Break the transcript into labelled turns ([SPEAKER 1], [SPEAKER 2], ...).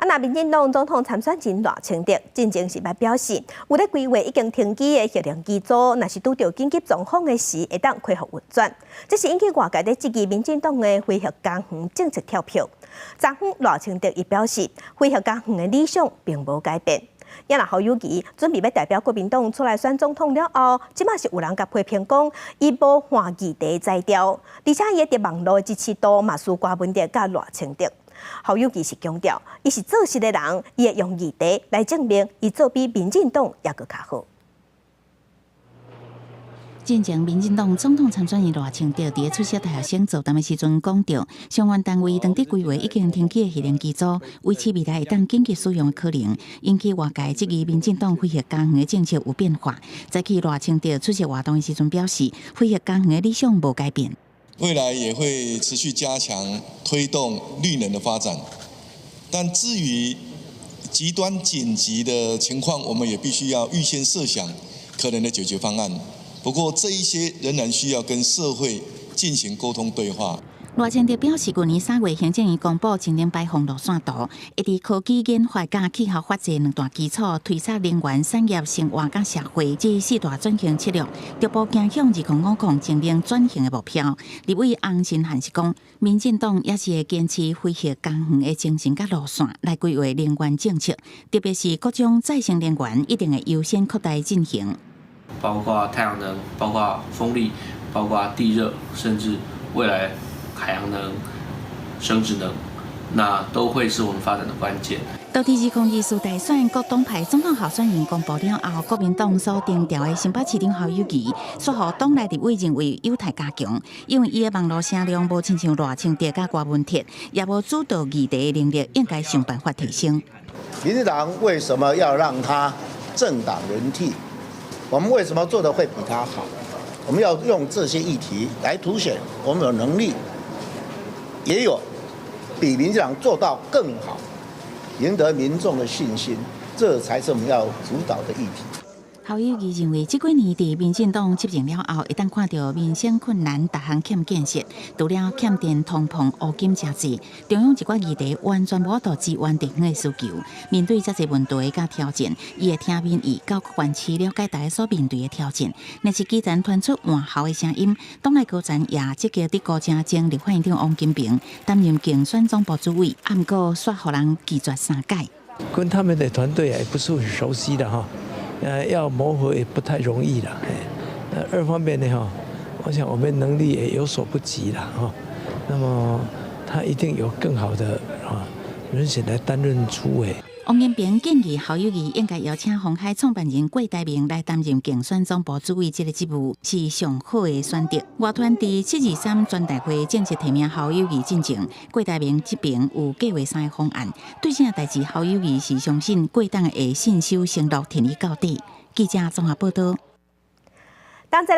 [SPEAKER 1] 若民進黨總統參選人賴清德進前是捌表示，有咧規劃已經停機的核能機組，若是拄著緊急狀況的時，會當恢復運轉。這是引起外界咧質疑民進黨的非核家園政策跳票。昨昏賴清德伊表示，非核家園的理想並無改變。也若侯友宜準備欲代表國民黨出來選總統了後，這馬是有人共批評講，伊無換議題才調，而且伊佇網路支持度嘛輸柯文哲佮賴清德。侯友宜是強調，伊是做事的人，伊會用議題來證明伊做比民進黨猶閣較好。
[SPEAKER 2] 進前民進黨總統參選人賴清德佇出席大學生座談的時陣講著，相關單位當佇規劃已經停機的核能機組，維持未來會當緊急使用的可能，引起外界質疑民進黨非核家園的政策有變化。早起賴清德出席活動的時陣表示，非核家園的理想無改變。
[SPEAKER 3] 未來也會持續加強推動綠能的發展，但至於極端緊急的情況，我們也必須要預先設想可能的解決方案。不過，這一些仍然需要跟社會進行溝通對話。
[SPEAKER 2] 賴清德表示，舊年3月行政院公布淨零排放路線圖，會佇科技研發佮氣候法制兩大基礎，推捒能源產業、生活佮社會這四大轉型策略，逐步走向2050淨零轉型的目標。立委洪申翰是講，民進黨也是會堅持非核家園的精神佮路線來規劃能源政策，特別是各種再生能源一定會優先擴大進行。
[SPEAKER 4] 包括太陽能，包括風力，包括地熱，甚至未來海洋能、生質能，那都會是我們發展的關鍵。
[SPEAKER 2] 到佇2024大選，各黨派總統候選人公布了後，國民黨所定調的新北市長侯友宜，煞予黨內立委認為有待加強，因為伊的網路聲量無親像賴清德佮柯文哲，也無主導議題的能力，應該想辦法提升。
[SPEAKER 5] 民進黨為什麼要讓他政黨輪替？我們為什麼做得會比他好？我們要用這些議題來凸顯我們有能力，也有比民進黨做到更好，贏得民眾的信心，這才是我們要主導的議題。
[SPEAKER 2] 侯友宜認為，這幾年佇民進黨執政了後，會當看著民生困難，逐項欠建設，除了欠電、通膨、烏金誠濟，中央一寡議題完全無法度支援地方的需求。面對這濟問題佮挑戰，伊會聽民意，到各縣市了解大家所面對的挑戰。若是基層傳出換候的聲音，黨內高層也積極佇高請前立法院長王金平擔任競選總部主委，毋過煞予人拒絕三擺。
[SPEAKER 6] 跟他們的團隊也不是很熟悉的哈。要磨合也不太容易啦。二方面呢，哈，我想我們能力也有所不及啦，哈。那麼他一定有更好的啊人選來擔任主委。
[SPEAKER 2] 王金平建議侯友宜應該邀請鴻海創辦人郭台銘來擔任競選總部主委這個職務，是上好的選擇。外傳佇723全代會正式提名侯友宜進前，郭台銘這邊有計劃三個方案。對這代誌，侯友宜是相信郭董會信守承諾，挺伊到底。記者綜合報道。
[SPEAKER 1] 當這個